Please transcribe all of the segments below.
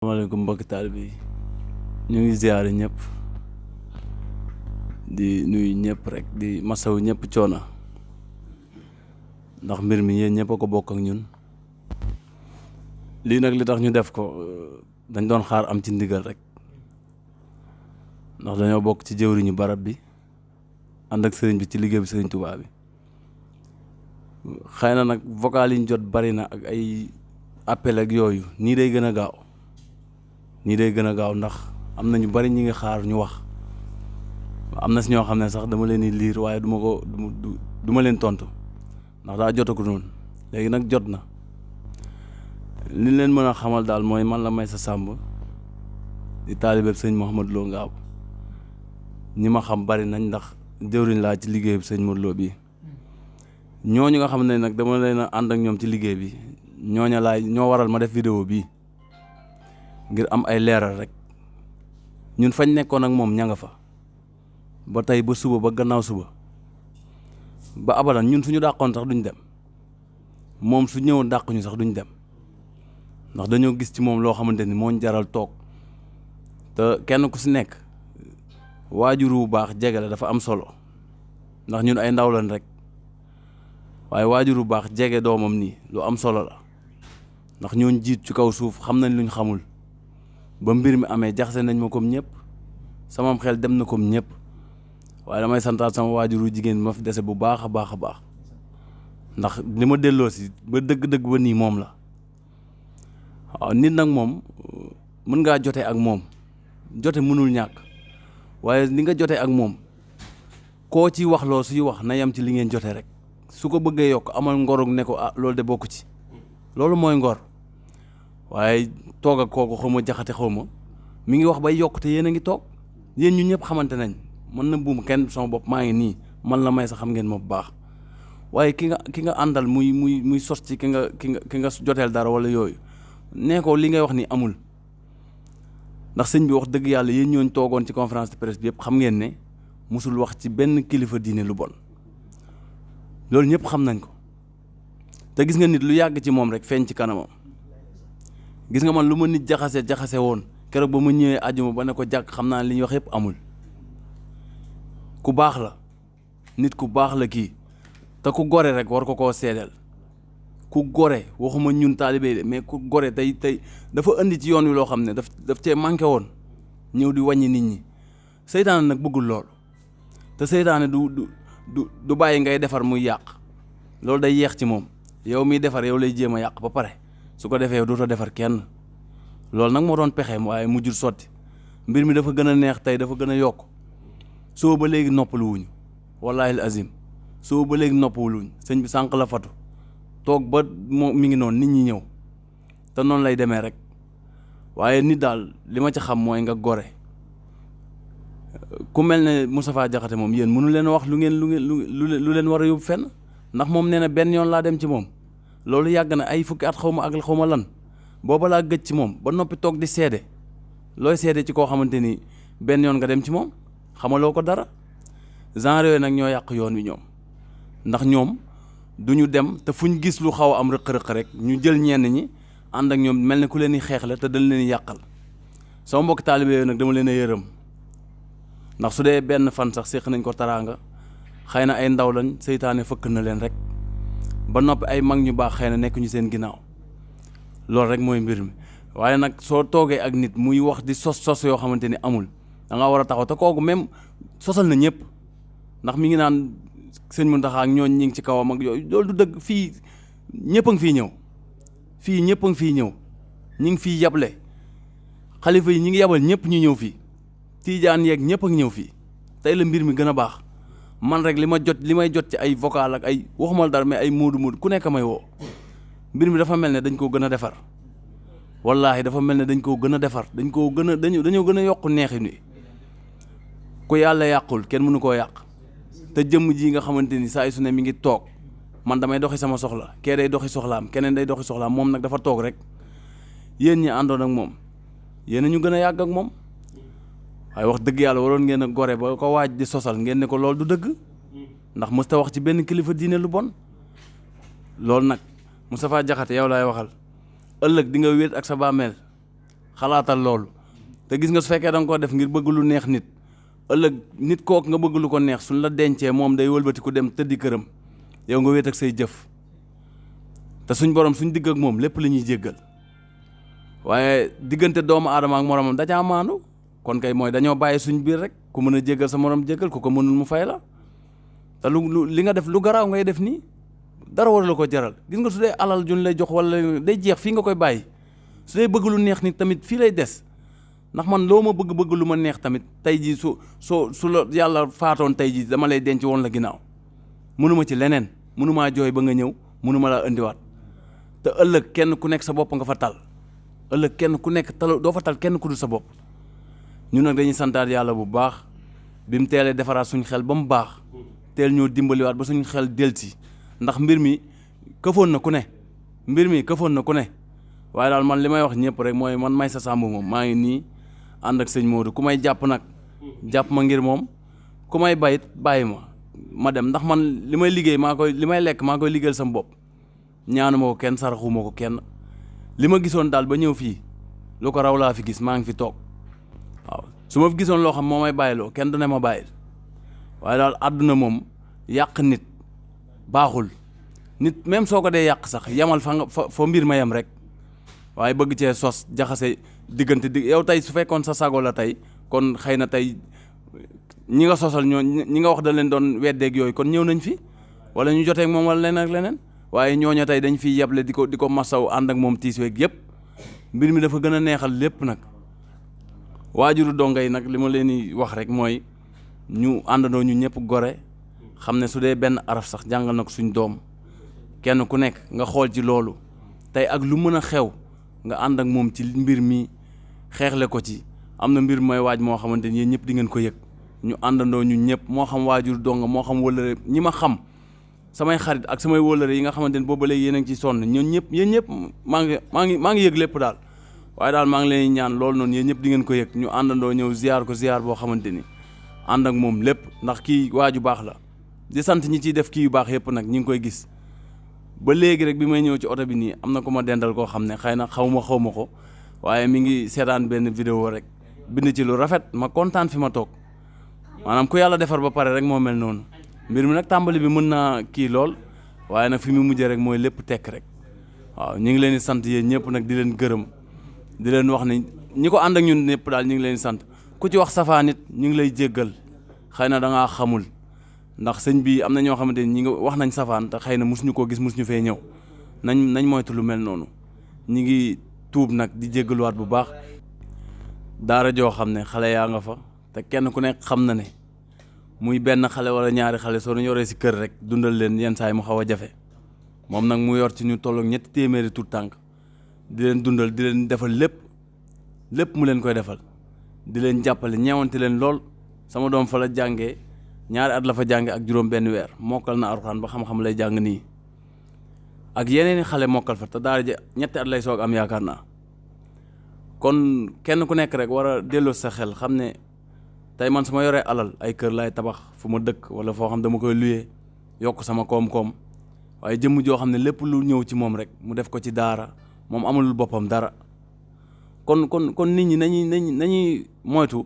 Assalamualaikum mbokki taalibe yi ñu ngi ziaré ñëpp di nuyu ñëpp rek di masawu ñëpp coono ndax mbir mi yéen ñëpp a ko bokk ak ñun lii nag li tax ñu def ko dañ doon xaar am ci ndigal rek ndax dañoo bokk ci jëwriñu barab bi ànd ak sëriñ bi ci liggéey bi sëriñ Tuubaa bi xëy na nag vocal yi ñu jot bari na ak ay appel ak yooyu nii day gën a gaaw ndax am na ñu bari ñi ngi xaar ñu wax am na si ñoo xam ne sax dama leen di liir waaye duma leen tontu ndax daa jotagu noonu léegi nag jot na li leen mën a xamal daal mooy man la Maysa Samb di taalibeeb sëñ Mouhamadou Lo Ngabou ñi ma xam bari nañ ndax jëwriñ laa ci liggéey bi sëñ Modou Lo bii ñooñu nga xam ne nag dama leen a ànd ak ñoom ci liggéey bi ñoo waral ma def vidéo bii ngir am ay leeral rek ñun fañ nekkoon ak moom ña nga fa ba tey ba suba ba gannaaw suba ba abadan ñun suñu dàqoon sax duñ dem moom su ñëwoon dàq ñu sax duñ dem ndax dañoo gis ci moom loo xamante ni moo ñu jaral toog te kenn ku si nekk waajur wu baax jege la dafa am solo ndax ñun ay ndaw lañ rek waaye waajur wu baax jege doomam nii lu am solo la ndax ñooñ jiit ci kaw suuf xam nañ luñ xamul ba mbir mi amee jaxase nañ ma comme ñëpp samam xel dem na comme ñëpp waaye damay santaat sama waajuru jigéen bi ma fi dese bu baax a baax ndax li ma delloo si ba dëgg-dëgg ba nii moom la waaw nit nag moom mën ngaa jote ak moom jote mënul ñàkk waaye ni nga jote ak moom koo ci wax loo suy wax na yem ci li ngeen jote rek su ko bëggee yokk amal ngorog ne ko loolu de bokku ci loolu mooy ngor waaye toog ak kooku xaw ma jaxate xaw ma mi ngi wax bay yokk te yéen a ngi toog yéen ñu ñëpp xamante nañ mën na buum kenn sama bopp maa ngi nii man la Maysa xam ngeen ma bu baax waaye ki nga àndal muy sos ci ki nga joteel dara wala yooyu nee ko li ngay wax ni amul ndax sëñ bi wax dëgg yàlla yéen ñooñ toogoon ci conférence de presse bi yëpp xam ngeen ne musul wax ci benn kilifa diine lu bon loolu ñëpp xam nañ ko te gis nga nit lu yàgg ci moom rek feeñ ci kanamam gis nga man lu ma nit jaxase woon keroog ba mu ñëwee àjjuma ba ne ko jàkk xam naa li ñuy wax yëpp amul ku baax la nit ku baax la kii te ku gore rek war ko koo seedeel ku gore waxuma ñun taalibe de mais ku gore tey dafa indi ci yoon wi loo xam ne daf cee manqué woon ñëw di wàññi nit ñi seytaane nag bëggul loolu te seytaane du bàyyi ngay defar muy yàq loolu day yeex ci moom yow miy defar yow lay jéem a yàq ba pare su ko defee yow dootoo defar kenn loolu nag moo doon pexeem waaye mujjul sotti mbir mi dafa gën a neex tey dafa gën a yokk soo ba léegi noppalu wuñu wallaahi al azim soo ba léegi noppalu wuñu sëñ bi sànq la fatu toog ba mi ngi noonu nit ñi ñëw te noonu lay demee rek waaye nit daal li ma ci xam mooy nga gore ku mel ne Moustapha Diakhaté moom yéen mënu leen wax lu leen war a yóbbu fenn ndax moom nee na benn yoon laa dem ci moom loolu yàgg na ay fukki at xaw ma lan booba laa gëj ci moom ba noppi toog di seede looy seede ci koo xamante ni benn yoon nga dem ci moom xamaloo ko dara genre yooyu nag ñoo yàq yoon wi ñoom ndax ñoom du ñu dem te fu ñu gis lu xaw a am rëq-rëq rek ñu jël ñenn ñi ànd ak ñoom mel ne ku leen di xeex la te dañ leen di yàqal sama mbokk taalibe yooyu nag dama leen a yërëm ndax su dee benn fan sax séq nañ ko taraanga xëy na ay ndaw lañ seytaane fëkk na leen rek ba noppi ay mag ñu baax xëy na nekk ñu seen ginnaaw loolu rek mooy mbir mi waaye nag soo toogee ak nit muy wax di sos yoo xamante ni amul da nga war a taxaw te kooku même sosal na ñëpp ndax mi ngi naan sëñ Mountakha ak ñooñ ñi ngi ci kawam ak yooyu loolu du dëgg fii ñëpp a ngi fiy ñëw fii ñëpp a ngi fiy ñëw ñi ngi fiy yable xalifa yi ñi ngi yabal ñëpp ñu ñëw fii tiijaan yeeg ñëpp a ngi ñëw fii tey la mbir mi gën a baax man rek li may jot ci ay vocal ak ay waxumal dara mais ay moodu ku nekk may woo mbir mi dafa mel ne dañ koo gën a defar wallaahi dafa mel ne dañ koo gën a defar dañoo gën a yokk neexin wi ku yàlla yàqul kenn mënu koo yàq te jëmm ji nga xamante ni saa su ne mi ngi toog man damay doxi sama soxla kee day doxi soxlaam keneen day doxi soxlaam moom nag dafa toog rek yéen ñi àndoon ak moom yéen ñu gën a yàgg ak moom waaye wax dëgg yàlla waroon ngeen a gore ba ko waaj di sosal ngeen ne ko loolu du dëgg ndax mësta wax ci benn kilifa diine lu bon loolu nag Moustapha Diakhaté yow laay waxal ëllëg di nga wéet ak sa bàmmeel xalaatal loolu te gis nga su fekkee da nga ko def ngir bëgg lu neex nit ëllëg nit kook nga bëgg lu ko neex suñ la dencee moom day wëlbati ku dem tëddi këram yow nga wéet ak say jëf te suñ borom suñ digg ak moom lépp la ñuy jéggal waaye diggante doomu aadama ak moromam dajaa maandu kon kay mooy dañoo bàyyi suñ biir rek ku mën a jéggal sa morom jéggal ku ko mënul mu fay la te lu li nga def lu garaaw ngay def nii dara war la ko jaral gis nga su dee alal jun lay jox wala day jeex fii nga koy bàyyi su dee bëgg lu neex nit tamit fii lay des ndax man loo ma bëgg lu ma neex tamit tey jii su la yàlla faatoon tey jii dama lay denc woon la ginnaaw mënuma ci leneen mënumaa jooy ba nga ñëw mënuma laa indiwaat te ëllëg kenn ku nekk sa bopp nga fa tal ëllëg kenn ku nekk tal doo fa tal kenn ku dul sa bopp ñun nag dañuy santaat yàlla bu baax bi mu teelee defaraat suñ xel ba mu baax teel ñoo dimbaliwaat ba suñ xel delsi ndax mbir mi këfoon na ku ne waaye daal man li may wax ñëpp rek mooy man Meissa Samb moom maa ngi nii ànd ak sëñ Modou ku may jàpp nag jàpp ma ngir moom ku may bayit bàyyi ma dem ndax man li may liggéey li may lekk maa koy liggéeyal sama bopp ñaanuma ko kenn saraxuma ko kenn li ma gisoon daal ba ñëw fii lu ko raw laa fi gis maa ngi fi toog waaw su ma fi gisoon loo xam moo may bàyyiloo kenn du ne ma bàyyil waaye daal àdduna moom yàq nit baaxul nit même soo ko dee yàq sax yamal fa mbir ma yem rek waaye bëgg cee sos jaxase diggante yow tey su fekkoon sa sago la tey kon xëy na tey ñi nga sosal ñi nga wax da leen doon weddeeg yooyu kon ñëw nañ fi wala ñu joteeg moom wala leneen ak leneen waaye ñooña tey dañ fiy yeble di ko masaw ànd ak moom tiis weeg yëpp mbir mi dafa gën a neexal lépp nag waajuru donga yi nag li ma leen di wax rek mooy ñu àndandoo ñu ñëpp gore xam ne su dee benn araf sax jàngal na ko suñ doom kenn ku nekk nga xool ci loolu tey ak lu mën a xew nga ànd ak moom ci mbir mi xeexle ko ci am na mbir mooy waaj moo xamante ni yéen ñëpp di ngeen ko yëg ñu àndandoo ñu ñëpp moo xam waajur donga moo xam wëllëre ñi ma xam samay xarit ak samay wëllëre yi nga xamante ni boobu ba léegi yéen a ngi ci sonn ñoom ñëpp yéen ñëpp maa ngi yëg lépp daal waaye daal maa ngi leen ñaan loolu noonu yéen ñëpp di ngeen ko yëg ñu àndandoo ñëw ziar ko ziar boo xamante ni ànd ak moom lépp ndax kii waaju baax la di sant ñi ciy def kii yu baax yëpp nag ñi ngi koy gis ba léegi rek bi may ñëw ci oto bi nii am na ku ma dendal koo xam ne xëy na xaw ma ko waaye mi ngi seetaan benn vidéo rek bind ci lu rafet ma kontaan fi ma toog maanaam ku yàlla defar ba pare rek moo mel noonu mbir mi nag tàmbali bi mën naa kii lool waaye nag fi mu mujjee rek mooy lépp tekk rek waaw ñu ngi leen di sant yéen ñëpp nag di leen gërëm di leen wax ne ñi ko ànd ak ñun ñëpp daal ñu ngi leen di sant ku ci wax safaan nit ñu ngi lay jéggal xëy na da ngaa xamul ndax sëñ bi am na ñoo xamante ni ñi ngi wax nañ safaan te xëy na mosuñu koo gis mosuñu fee ñëw nañ moytu lu mel noonu ñi ngi tuub nag di jéggaluwaat bu baax daara joo xam ne xale yaa nga fa te kenn ku nekk xam na ne muy benn xale wala ñaari xale soo ñu yoree si kër rek dundal leen yenn saa yi mu xaw a jafe moom nag mu yor ci ñu tolloog 3 téeméeri tuut tànk di leen dundal di leen defal lépp mu leen koy defal di leen jàppale ñeewante leen lool sama doom fa la jàngee 2 at la fa jànge ak juróom benn weer mokkal na Alxuraan ba xam-xam lay jàng nii ak yeneeni xale mokkal fa te daara ja 2 at lay soog am yaakaar naa kon kenn ku nekk rek war a delloo sa xel xam ne tey man su ma yoree alal ay kër lay tabax fu ma dëkk wala foo xam dama koy luyee yokk sama koom-koom waaye jëmm joo xam ne lépp lu ñëw ci moom rek mu def ko ci daara moom amalul boppam dara kon nit ñi nañuy moytu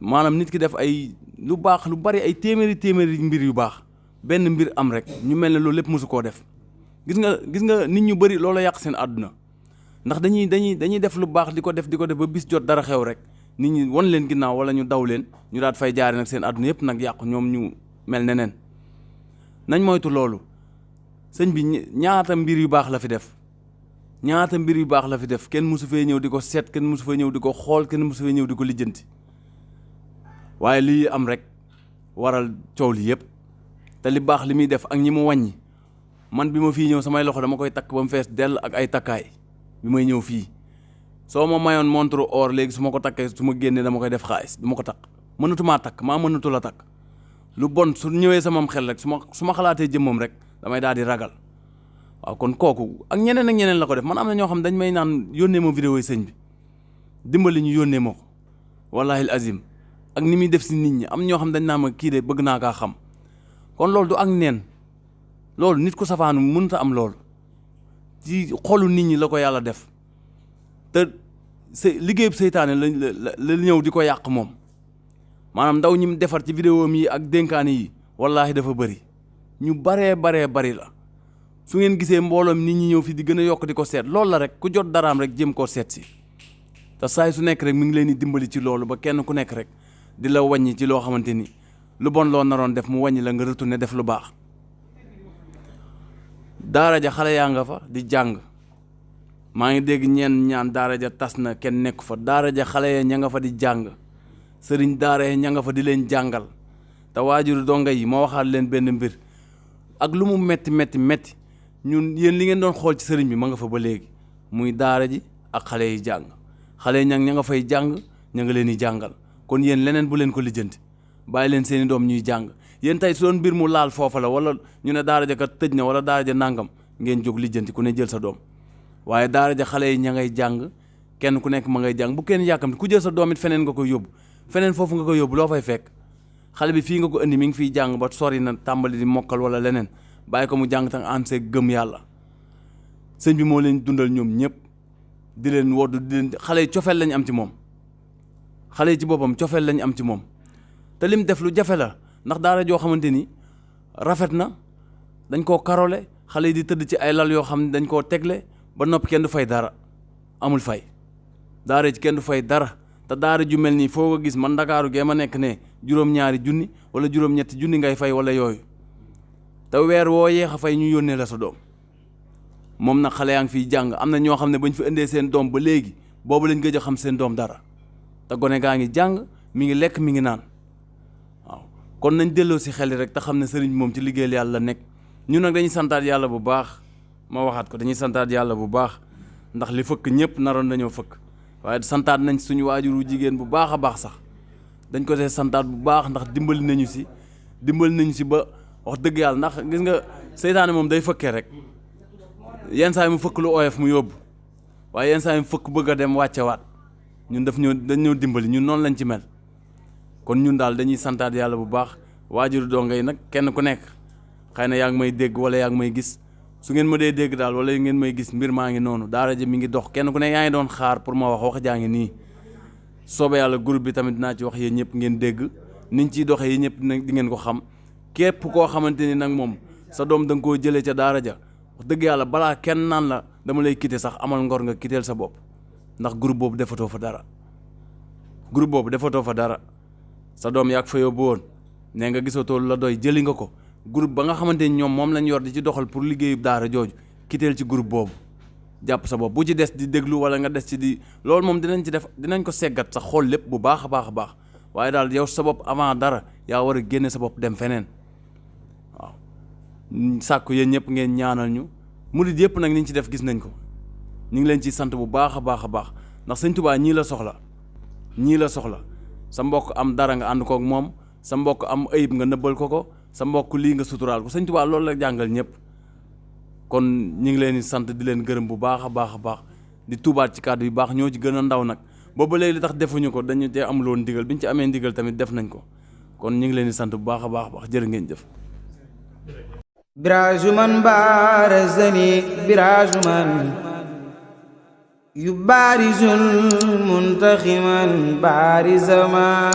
maanaam nit ki def ay lu baax lu bari ay téeméeri mbir yu baax benn mbir am rek ñu mel ne loolu lépp mosu koo def gis nga nit ñu bari loolu yàq seen àdduna ndax dañuy def lu baax di ko def ba bis jot dara xew rek nit ñi won leen ginnaaw wala ñu daw leen ñu daat fay jaare nag seen àdduna yëpp nag yàqu ñoom ñu mel neneen nañ moytu loolu sëñ bi ñaata mbir yu baax la fi def kenn mosu fee ñëw di ko seet kenn mosu fee ñëw di ko xool kenn mosu fee ñëw di ko lijjanti waaye lii am rek waral coow li yëpp te li baax li muy def ak ñi mu wàññi man bi ma fii ñëw samay loxo dama koy takk ba mu fees dell ak ay takkaay bi may ñëw fii soo ma mayoon montre or léegi su ma ko takkee su ma génnee dama koy def xaalis du ma ko takk mënatumaa takk mënatu la takk lu bon su ñëwee samam xel rek su ma xalaatee jëmmam rek damay daal di ragal waaw kon kooku ak ñeneen la ko def man am na ñoo xam dañ may naan yónnee ma vidéo yi sëñ bi dimbali ñu yónnee ma ko wallahi azim ak ni muy def si nit ñi am ñoo xam dañ naa ma kii de bëgg naa kaa xam kon loolu du ak neen loolu nit ku safaanu mënut a am loolu ci xolu nit ñi la ko yàlla def te liggéeyub seytaane la ñëw di ko yàq moom maanaam ndaw ñi mu defar ci vidéo yi ak dénkaane yi wallaahi dafa bëri ñu baree bari la su ngeen gisee mbooloom nit ñi ñëw fi di gën a yokk di ko seet loolu la rek ku jot daraam rek jëm koo seet si te saay su nekk rek mi ngi leen di dimbali ci loolu ba kenn ku nekk rek di la wàññi ci loo xamante ni lu bon loo naroon def mu wàññi la nga retourné def lu baax. daara ja xale yaa nga fa di jàng maa ngi dégg ñeen ñaan daara ja tas na kenn nekk fa daara ja xale ya ña nga fa di jàng sëriñ daara ya ña nga fa di leen jàngal te waajuru donga yi ma waxaat leen benn mbir ak lu mu metti ñun yéen li ngeen doon xool ci sëriñ bi ma nga fa ba léegi muy daara ji ak xale yi jàng xale yi ña nga fay jàng ña nga leen di jàngal kon yéen leneen bu leen ko lijjanti bàyyi leen seeni doom ñuy jàng yéen tey su doon mbir mu laal foofa la wala ñu ne daara ja kat tëj na wala daara ja nàngam ngeen jóg lijjanti ku ne jël sa doom waaye daara ja xale yi ña ngay jàng kenn ku nekk ma ngay jàng bu kenn yàkkamti ku jël sa doom it feneen nga koy yóbbu feneen foofu nga koy yóbbu loo fay fekk xale bi fii nga ko indi mi ngi fiy jàng ba sori na tàmbali di mokkal wala leneen bàyyi ko mu jàng tam ànd see gëm yàlla sëñ bi moo leen dundal ñoom ñëpp di leen woddu di leen xale yi cofeel lañ am ci moom xale yi ci boppam cofeel lañ am ci moom te lim def lu jafe la ndax daara joo xamante ni rafet na dañ koo karole xale yi di tëdd ci ay lal yoo xam ne dañ koo tegle ba noppi kenn du fay dara amul fay daara ci kenn du fay dara te daara ju mel nii foo ko gis man Ndakaaru gee ma nekk ne juróom-ñaari junni wala juróom-ñetti junni ngay fay wala yooyu te weer woo yeex a fay ñu yónnee la sa doom moom nag xale yaa ngi fiy jàng am na ñoo xam ne bañ fi indee seen doom ba léegi boobu lañ gëj a xam seen doom dara te gone gaa ngi jàng mi ngi lekk mi ngi naan waaw kon nañ delloo si xel rek te xam ne sëriñ moom ci liggéeyal yàlla la nekk ñun nag dañuy santaat yàlla bu baax ma waxaat ko dañuy santaat yàlla bu baax ndax li fëkk ñëpp naroon dañoo fëkk waaye santaat nañ suñu waajuru jigéen bu baax a baax sax dañ ko see santaat bu baax ndax dimbali nañu si ba wax dëgg yàlla ndax gis nga seytaane moom day fëkkee rek yenn saa yi mu fëkk lu oyof mu yóbbu waaye yenn saa yi mu fëkk bëgg a dem wàccewaat ñun dañ ñoo dimbali ñun noonu lañ ci mel kon ñun daal dañuy santaat yàlla bu baax waajuru donga yi nag kenn ku nekk xëy na yaa ngi may dégg wala yaa ngi may gis su ngeen ma dee dégg daal wala ngeen may gis mbir maa ngi noonu daara ji mi ngi dox kenn ku nekk yaa ngi doon xaar pour ma wax jaa ngi nii soobee yàlla groupe bi tamit dinaa ci wax yéen ñëpp ngeen dégg niñ ciy doxee yéen ñëpp di ngeen ko xam képp koo xamante ni nag moom sa doom da nga koo jëlee ca daara ja wax dëgg yàlla balaa kenn naan la dama lay quitter sax amal ngor nga quitteel sa bopp ndax groupe boobu defatoo fa dara sa doom yaa fa yóbbu woon nee nga gisatoo la doy jëli nga ko groupe ba nga xamante ni ñoom moom lañ yor di ci doxal pour liggéeyu daara jooju quitteel ci groupe boobu jàpp sa bopp bu ci des di déglu wala nga des ci di loolu moom dinañ ko seggat sax xool lépp bu baax a baax waaye daal yow sa bopp avant dara yaa war a génne sa bopp dem feneen waaw sàkku yéen ñëpp ngeen ñaanal ñu murid yëpp nag niñ ci def gis nañ ko ñu ngi leen ci sant bu baax a baax ndax sëñ Tuubaa ñii la soxla sa mbokk am dara nga ànd kook moom sa mbokk am ayib nga nëbbal ko sa mbokk lii nga suturaal ko sëñ Tuubaa loolu la jàngal ñëpp kon ñu ngi leen di sant di leen gërëm bu baax a baax di tuubaat ci kàddu yu baax ñoo ci gën a ndaw nag booba léegi li tax defuñu ko dañu te amuloon ndigal biñ ci amee ndigal tamit def nañ ko kon ñu ngi leen di sant bu baax a baax jërë ngeen jëf birajuman barazani birajuman yubarizul muntaximan barizama